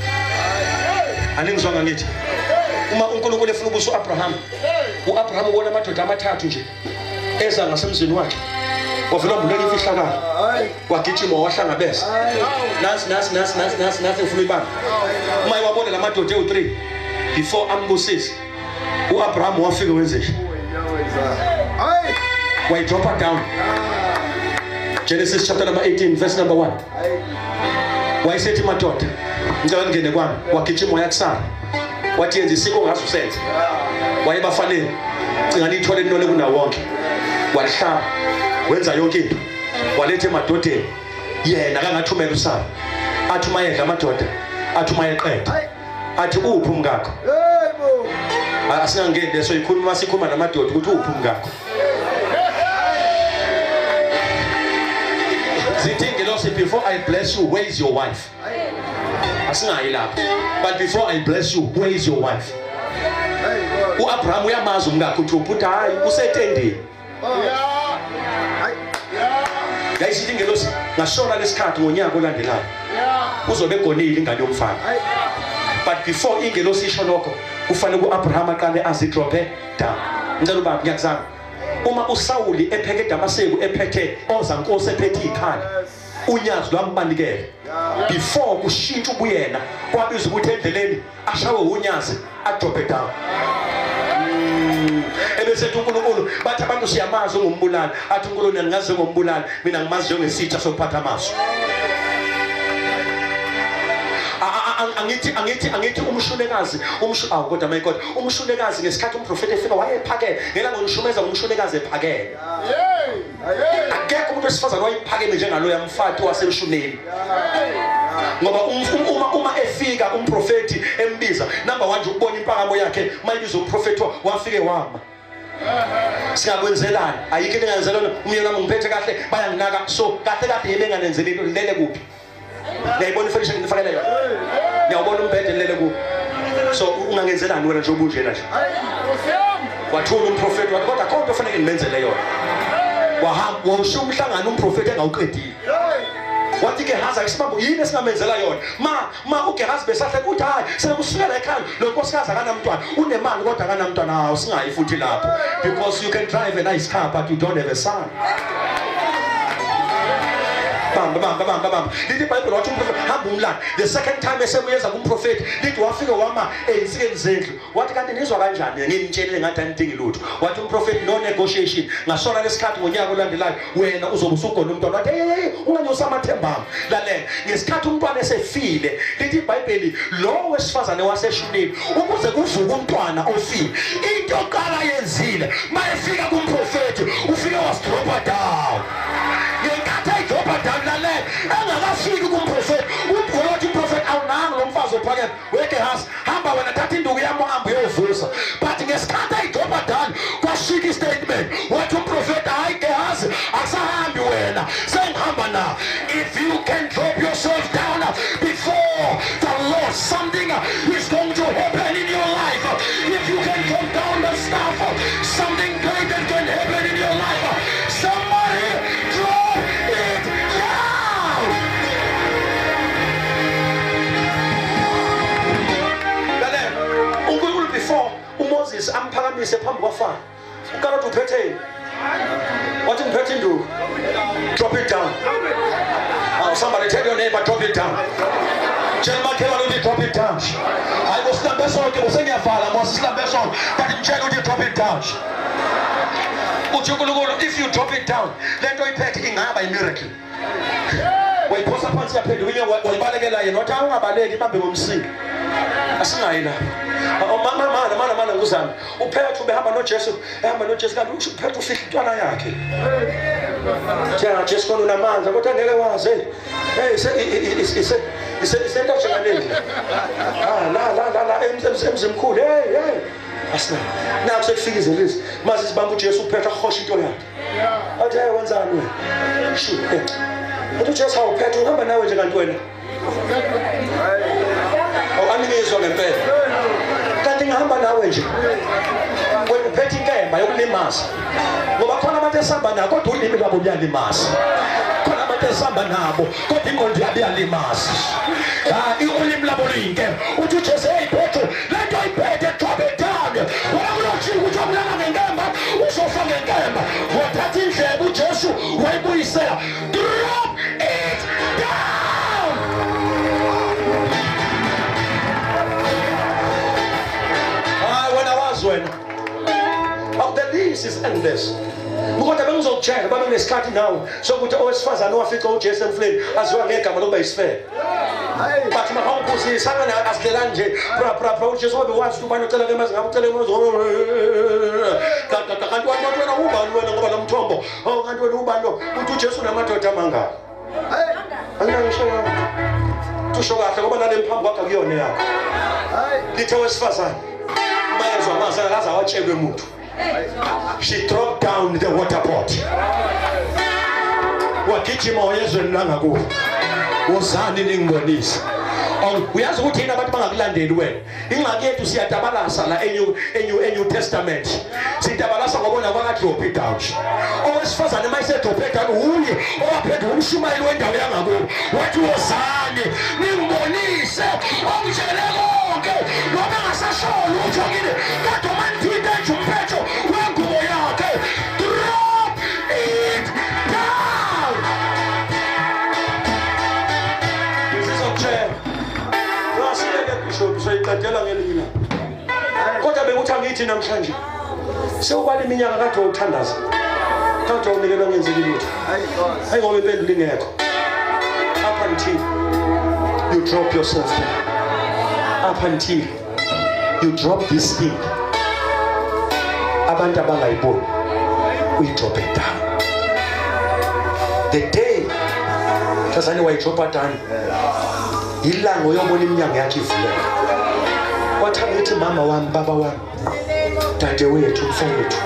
Aningizwanga ngithi uma uNkulunkulu efuna ukubusa uAbraham, uAbraham ubona amadoda amathathu nje eza ngasemzini wakhe, wavela wambulela imfihlakalo, wagijima wahlangabeza. Nasi nasi nasi nasi nasi nasi ngifuna ibamba. Uma ewabona la madoda ewu3 before ambusise, uAbraham wafika wenze nje, wayidropa down. Genesis chapter number 18 verse number 1. Wayesethi madoda, ngicela ningene kwami. Wagijima waya kuSara, wathi yenza isiko ongaze usenze. Wayebafanele cinga niyithole inole kunawo wonke. Walihlaba, wenza yonke into, waletha emadodeni. Yena kangathumela uSara, athi uma yedla amadoda, athi uma yeqeda, athi uphi umkakho? Asingangeni leso ikhuluma, sikhuluma namadoda ukuthi uphi umkakho. Zithi ingelosi, before I bless you, where is your wife? Asingayi lapho, but before I bless you, where is your wife? uAbraham uyamazi umkakhe uthi uphi? Hayi, usetendeni. Yayisithi ingelosi, ngasona lesikhathi ngonyaka olandelayo uzobe egonile ingane yomfana. But before ingelosi isho lokho, kufanele uAbraham aqale azidrophe down. Ngicela ubaba, ngiyakuzama. Uma uSawuli epheke eDamaseku, ephethe ozankosi, ephethe ikhali, unyazi lwambanikela. Before kushintsha ubuyena, kwabiza ukuthi endleleni ashawe unyazi, adrophe down. Ebese ethi uNkulunkulu, bathi abantu siyamazi ungumbulali. Athi uNkulunkulu, angingazi ngombulali, mina ngimazi njengesitha sokuphatha amazwi. Angithi umshunekazi, awu kodwa my God, umshunekazi ngesikhathi umprofeti efika wayephakele. Ngela ngishumeza ngumshunekazi ephakele. Akekho umuntu wesifazane wayephakeme njengaloya mfati wasemshuneni. Ngoba uma efika umprofeti embiza, number 1 nje ukubona impakamo yakhe, mayibiza umprofeti wafike wama. Singakwenzelani? Ayikho into engayenzelana. Umyeni wami ngiphethe kahle, bayanginaka. So kahle kahle yebe enganenzeli into, lele kuphi? Ngiyayibona ifurniture ngifakele yona. Ngiyawubona umbhede lele kuphi? So ungangenzelani wena nje obunjena nje? Wathula umprofeti wathi kodwa konke ofanele ngimenzele yona. Wahamba wawushiya umhlangano umprofeti engawuqedile. Wathi Gehazi, akusibambo yini esingamenzela yona? Ma uGehazi besahle kuthi hayi, sekusukela ekhaya lo nkosikazi akanamntwana, unemali kodwa akanamntwana. Hawu, singayi futhi lapho, because you can drive a nice car but you don't have a son. Bamba bamba bamba bamba. Lithi iBhayibheli wathi umprofeti hamba umlando. The second time esebuyeza kumprofeti, lithi wafika wama eyinsikeni zendlu. Wathi kanti nizwa kanjani? Nginitshelile ngathi anidingi lutho. Wathi umprofeti no negotiation. Ngasona lesikhathi ngonyaka olandelayo wena uzobe usugona umntwana. Wathi hey, unganyusa amathemba ami. Lalela, ngesikhathi umntwana esefile, lithi iBhayibheli lo wesifazane waseshuneni ukuze kuvuke umntwana ofile, into yokuqala yenzile mayefika kumprofeti ufike wasidropa down. Ngenkathi ayidropa down, lalela, engakafiki kumprofeti, wathi umprofeti awunanga lo mfazi ophakeme weGehazi, hamba wena thatha induku yami uhambe uyovusa. But ngesikhathi ayidropa down kwashika istatement, wathi umprofeti hayi Gehazi, akusahambi wena, sengihamba na. If you can drop yourself down before the Lord, something is going to happen in your life. If you can drop down the staff, something greater can happen in your life. Somebody drop it down. Lalela, uNkulunkulu before uMoses amphakamise phambi kwaFaro, uqala uthi uphetheni? Wathi ngiphethe induku. Drop it down. Oh, somebody tell your neighbor, drop it down. Tshela umakhelwane uthi drop it down. Hayi bo, silambe sonke, bo sengiyavala mos, silambe sonke. But mtshela uthi drop it down. Uthi uNkulunkulu, if you drop it down, lento oyiphethe ingaba i-miracle. Wayiphosa phansi yaphenduka inyoka, wayibalekela yena. Wathi awungabaleki, ibambe ngomsila. Asingayi lapho. Mana mana mana mana nguzami. uPetru behamba noJesu, ehamba noJesu, kanti uPetru ufihla intwana yakhe. Tshela Jesu khona unamandla kodwa ngeke wazi. Hey, ise isentatsheni. Ah la la la la emzimkhulu. Hey hey. Asina. Naku sekufika izelisi. Mase sibamba uJesu, uPetru ahosha into yakhe. Athi hey, wenzani wena? Shu. Uthi uJesu, hawu Petru, uhamba nawe nje kanti wena. Oh, aningizwa ngempela. Kanti ngihamba nawe nje. Wena uphethe inkemba yokulimaza. Ngoba khona abantu esihamba nabo kodwa ulimi lwabo luyalimaza. Khona abantu esihamba nabo kodwa ingqondo yabo iyalimaza. Hayi, ulimi labo luyinkemba. Uthi uJesu, hey Petro, le nto oyiphethe, drop it down. Wena kulotshile ukuthi wakulala ngenkemba, uzofa ngenkemba. Wathatha indlebe uJesu wayibuyisela. Drop it down. Hayi wena wazi wena. Of the list is endless. Kodwa bengizokutshela babe nesikhathi nawe sokuthi owesifazane owafica uJesu emfuleni aziwa ngegama lokuba yisifebe. Bathi makawuphuzisa angana asidlelani nje bra bra bra uJesu wabe wazi ukuthi ubani ucela ke mazi ngabe ucela mazi kanti wathi wena ubani wena ngoba lo mthombo oh kanti wena ubani lo uthi uJesu unamadoda amangaka. Anginangisho tusho kahle ngoba nale mphambi kwakhe akuyona yakho. Lithe owesifazane mayezwa amazwi akaze awatshelwe muntu. She dropped down the water pot. Wagijima wayezweni langakubo. Wozani ningibonise. Uyazi ukuthi yini abantu bangakulandeli wena. Ingxaki yethu siyatabalasa la eNew Testament. Sitabalasa ngobona kwakadrop it down. Owesifazane mayisedrop it down uye owaphenduka umshumayeli wendawo yangakubo. Wathi wozani ningibonise ongitshele konke noma engasasho lutho kini kodwa mangithinta nje umphetho wengubo yakhe. Drop it down. Ngizokutshela. Rasileke Bishop soyiqedela ngelinye ilanga. Kodwa bekuthi angithi namhlanje sewubala iminyaka kade uthandaza. Kade unikelwa ngenzeki lutho. Hayi ngoba impendulo ingekho. Up until you drop yourself down. Up until you drop this thing. Abantu abangayiboni uyidrop it down. The day Tazani wayidropa down. Ilanga uyobona iminyango yakhe ivuleka. Wathi angithi mama wami, baba wami, dadewethu, mfowethu,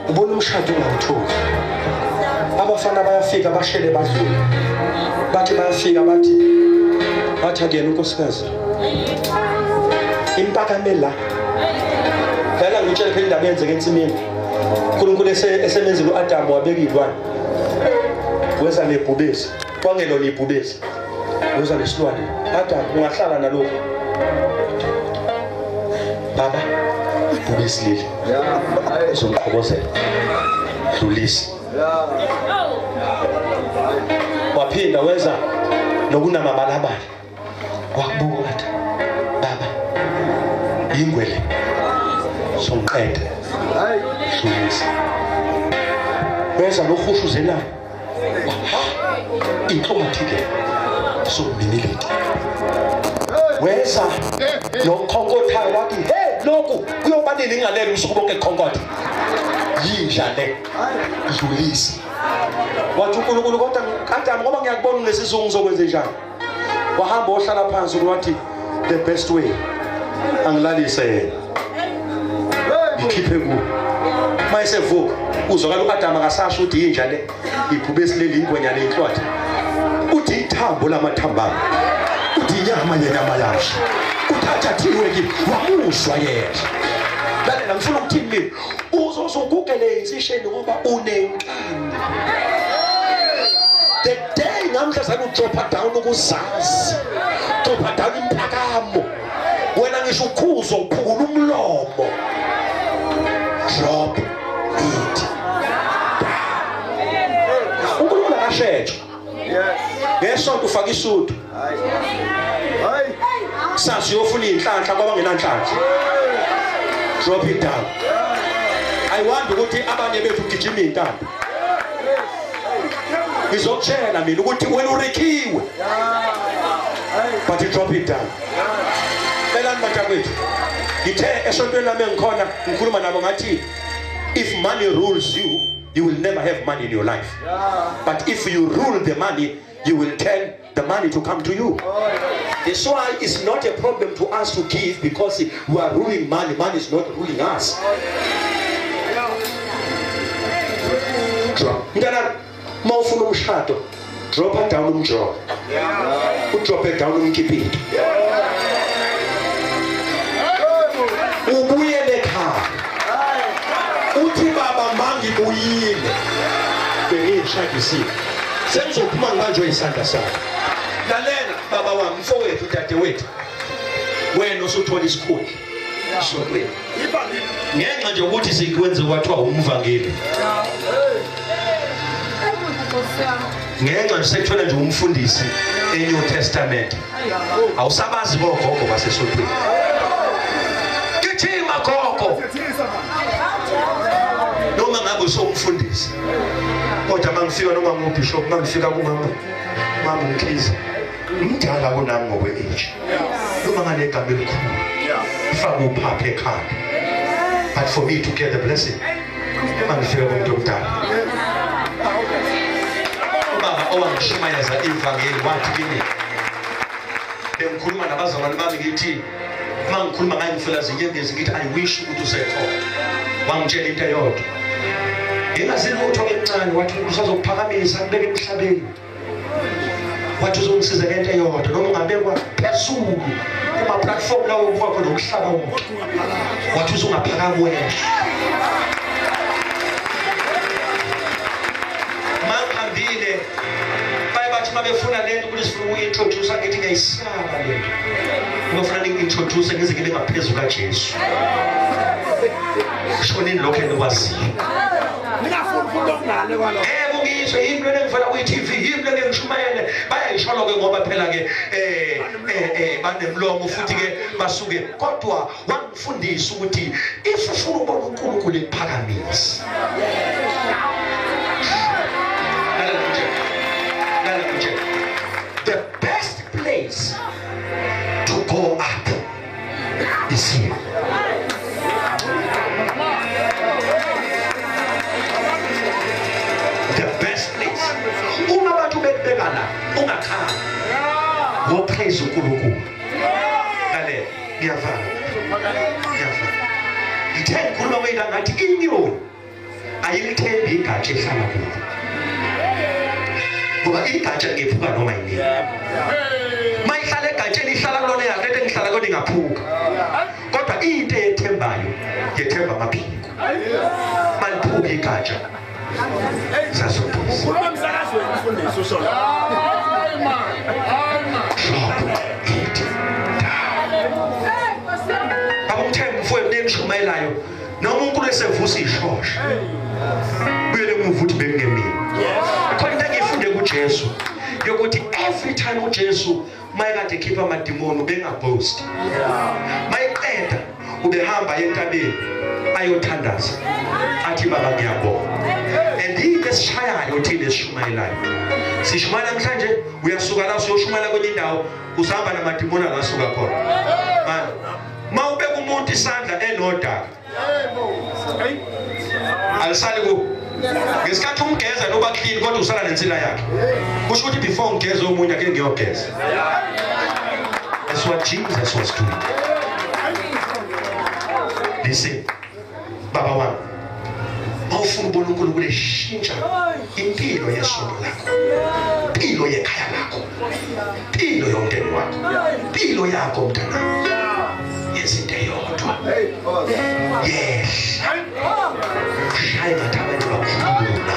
ubona umshado ungawutholi. Abafana bayafika bashele badlule. Bathi bayafika bathi akuyena unkosikazi. Impakame la. Phela ngitshele phela indaba eyenzeka ensimini. uNkulunkulu esemenzile uAdam wabeka izilwane. Weza nebhubesi. Kwangelona ibhubesi. Weza nesilwane. Adam ungahlala nalokho. Baba, ibhubesi leli. Uzongiqhobozela. Dlulisa. Waphinda weza nokunamabalabala. Wakubuka wathi, baba, ingwe le. Songiqeda. Dlulisa. Weza nohushuzelayo. Inhlomathi le. Sokuminileti. Weza nokhonkothayo wathi, hey, lokhu kuyoba nini ngingalele usuku bonke khonkotha. Yinja le. Dlulisa. Wathi uNkulunkulu kodwa Adam ngoba ngiyakubona unesizungu ngizokwenza njani. Wahamba ohlala phansi wathi the best way angilalise yena. Ngikhiphe kuwo. Mayesevuka uzwakala uAdam akasasho ukuthi yinja le. Ibhubesi leli ingwenya le inhlwathi. Uthi ithambo lamathambo. Uthi inyama yenyama yami. Uthathathiwe kimi wamuzwa yena. Lalela ngifuna ukuthini mina. Uzozugugele insisheni ngoba unenkani. The day ngamhlazana udropa down ukuzazi. Dropa down imphakamo. Wena ngisho ukhuzo uphukula umlomo. Drop it down. uNkulunkulu akashetshe. Ngesonto ufaka isudu. Kusasa uyofuna inhlanhla kwabangenanhlanhla. Drop it down. I wonder ukuthi abanye bethu gijima intambo. Ngizokutshela mina ukuthi wena urekhiwe. But you drop it down. Belani bantakwethu. Ngithe esontweni lami engikhona ngikhuluma nabo ngathi if money rules you, you will never have money in your life. But if you rule the money, you will tell the money to come to you. That's why it's not a problem to us to give, because we are ruling money. Money is not ruling us. Drop. Mntana, mawufuna umshado, drop down umjovo. Udrop down umkipito. Ubuyele ekhaya. Uthi baba mangibuyile. Bengishadisile. Sengizophuma ngibanjwe isandla sakho. Lalela baba wami, mfowethu, dadewethu, wena usuthola isikhundla sontweni ngenxa nje ukuthi sikwenze kwathiwa umvangeli, ngenxa nje sekuthola nje umfundisi eNew Testament, awusabazi bogogo basesontweni. Gijima gogo, noma ngabe usumfundisi, kodwa mangifika noma ngubishop, mangifika kumama, mama uMkhize mdala kunami ngokwe-age, noma nganegama elikhulu, ifake uphaphe ekhanda, but for me to get the blessing, mangifika kumuntu omdala. Ubaba owangishumayeza ivangeli wathi kimi, bengikhuluma nabazalwane bami, ngithi uma ngikhuluma ngaye ngifela zinyembezi, ngithi I wish ukuthi usekhona. Wangitshela into eyodwa ngingazi lutho emncane, wathi usazokuphakamisa kubeka emhlabeni, wathi uzongisiza ngento eyodwa, noma ungabekwa phezulu kuma-platform lawo kuba khona umhlaba wonke, wathi uzungaphakami wena. Mangihambile baye bathi uma befuna lento ukuthi sifuna uku-introduce, ngithi ngiyayisaba lento, uma funa ningi-introduce ngize ngibe ngaphezu kaJesu, shonini lokho enikwaziyo. Ningafuni futhi okungale kwalokho. Ngizwe yini lena engivela kwi-TV, yini lena engishumayele, bayayisholo-ke ngoba phela-ke banemlomo futhi-ke basuke. Kodwa wangifundisa ukuthi if ufuna ukubona uNkulunkulu ekuphakamisa, lalela ngikutshele, lalela ngikutshele, the best place to go up is here. The best place. Uma abantu bekubeka la, ungakhali, ngopraise uNkulunkulu. Lalela, ngiyavala, ngiyavala. Ngithe ngikhuluma kweyila ngathi inyoni ayilithembi igatsha ehlala kulo, ngoba igatsha lingephuka noma yinini. Uma ihlala egatsheni, ihlala kulona yakhe, lento engihlala kuyona ingaphuka, kodwa into eyethembayo yethemba amaphiko, maliphuka igatsha sasodisa. Ukhuluma emsakazweni mfundisi usho la. Drop it down. Baba umthembu mfowethu nengishumayelayo, noma uNkulunkulu esevusa ishosha, buyele emuva ukuthi bekungemini. Khona into engiyifunde kuJesu yokuthi every time uJesu mayekade ekhipha amadimoni, ubengaboast. Mayiqeda ubehamba entabeni ayothandaza, athi baba ngiyabonga. And into esishayayo thina esishumayelayo, sishumayela namhlanje, uyasuka la usiyoshumayela kwenye indawo, usahamba namadimoni angasuka khona. Man, ma ubeka umuntu isandla enodaka, alisali ku ngesikhathi umgeza noba clean, kodwa usala nensila yakhe. Kusho ukuthi before ngigeze omunye, ake ngiyogeza. That's what Jesus was doing. Listen, baba wami, mawufuna ukubona uNkulunkulu eshintsha impilo yesonto lakho, impilo yekhaya lakho, impilo yomndeni wakho, impilo yakho mntanami, yezinto eyodwa, yehla, ushaye ngathi abantu bakhuluma,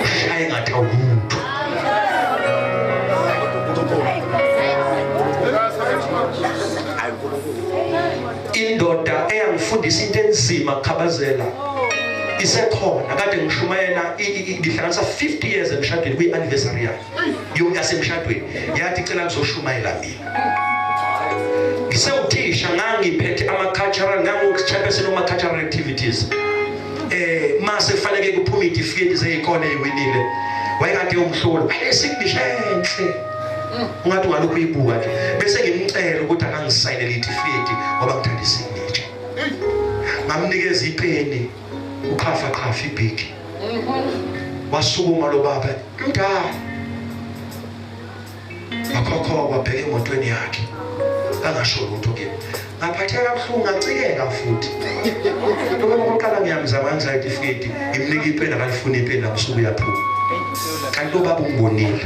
ushaye ngathi awulutho. Indoda eyangifundisa into enzima khabazela isekhona, kade ngishumayela, ngihlanganisa 50 years emshadweni kwi-anniversary yayo yasemshadweni, yathi cela ngizoshumayela mina. Ngisewuthisha, ngangiphethe ama-cultural, ngangu-chairperson wama-cultural activities. Mase kufanele kuphume itifiketi zey'kole ey'winile, wayekade umhloli, wayesignisha enhle, ungathi ungalokhu uyibuka nje. Bese ngimcela ukuthi akangisayinele itifiketi ngoba ngithanda isignature. Ngamnikeza ipeni, uqhafa qhafa ibhiki, wasukuma lo baba mdala, wakhokho, wabheka emotweni yakhe, angasho lutho kimi. Ngaphatheka kabuhlungu, ngacikeka futhi. Lokho okokuqala ngiyamzama ngizayo itifiketi, ngimnika ipeni, akalifuni ipeni, nabusuku uyaphuma. Kanti lo baba ungibonile.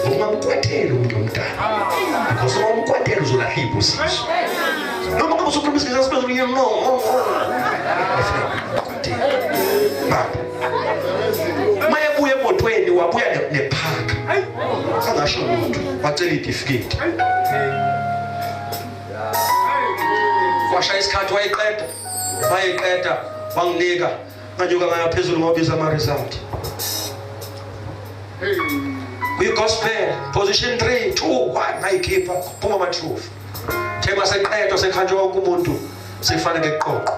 Ungamkwateli umuntu omdala, because uma umkwatela uzolahla iy'busiso. Noma ngabe usukhuluma isiNgisi esiphezulu, no, baba maye. Wabuya nephaka, angasho lutho, wacela itifiketi. Kwashaya isikhathi, wayiqeda, wanginika. Nganyuka ngaya phezulu, ngobiza ama-result kwi-gospel, position 3, 2, 1, ngayikhipha, phuma ama-trophy. Thema seqedwa, sekuhanjwa wonke umuntu, sekufanele kuqoqo.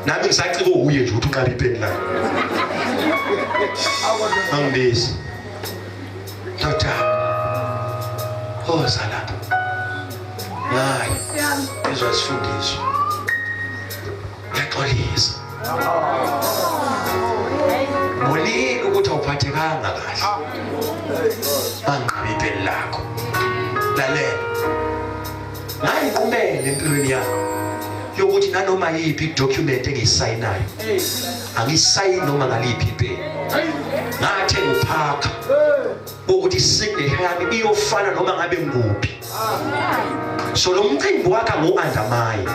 Nami ngisacika uye nje ukuthi unqabe ipeni layo, angibizi, "Ndoda, oza lapha." Ngayi izwa isifundiso, "Ngiyaxolisa, bonile ukuthi awuphathekanga kahle, banqabe ipeni lakho. Lalela, ngayinqumela empilweni yakho yokuthi nanoma yiphi idocument engiyisayinayo, angisayini noma ngaliphi ipeni. Ngathenga uphakha ukuthi isignature yami iyofana noma ngabe nguphi. So lo mcimbi wakhe angu-undermine,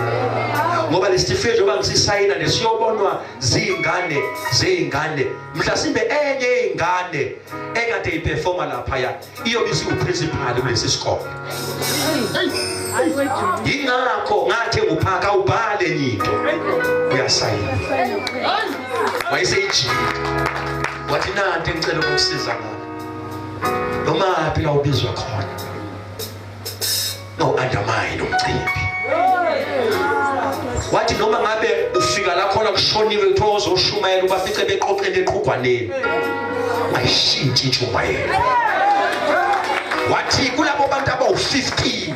ngoba lesitifiketi njengoba ngisisayina lesiyobonwa ziy'ngane zey'ngane, mhlasimbe enye yey'ngane ekade iperforma laphaya iyobe isiwuprincipal kulesi sikole. Yingakho ngathenga uphaka, ubhale enye into, uyasayina." Wayeseyijika, wathi, "Nanti engicela ukukusiza ngalo, noma phi la ubizwa khona, no undermine umcimbi." Wathi noma ngabe ufika la khona kushoniwe, kuthiwa uzoshumayela, ubafice beqoqene eqhugwaneni, ungayishintshi intshumayelo. Wathi kulabo bantu abawu-15,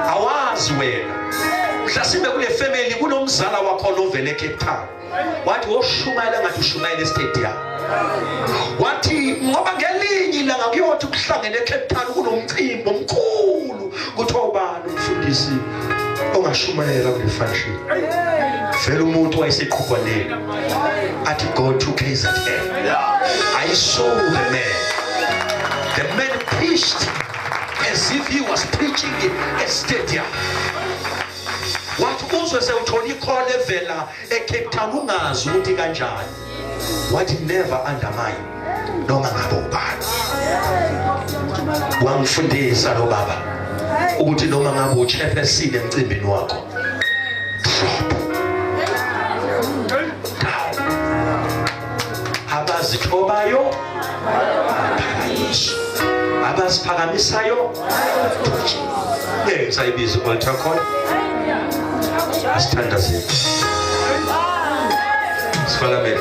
awazi wena, mhlasimbe kule family kunomzala wakhona ovele eCape Town. Wathi woshumayela ngathi ushumayela estadium. Wathi ngoba ngelinye ilanga kuyothi kuhlangene eCape Town, kunomcimbi omkhulu, kuthiwa ubani umfundisi ongashumayela kule function, vele umuntu wayeseqhugwaneni athi, "Go to KZN." I saw the man. The man preached as if he was preaching a stadium. Wathi uzwe sewuthola icall evela eCape Town, ungazi ukuthi kanjani. Wathi never undermine noma ngabe ubani. Wangifundisa lo baba ukuthi noma ngabe uchairperson emcimbini wakho, drop down. Abazithobayo baphakanyiswa, abaziphakamisayo. Ngeke ngisayibiza i-altar call. Asithandazeni, sifalamele.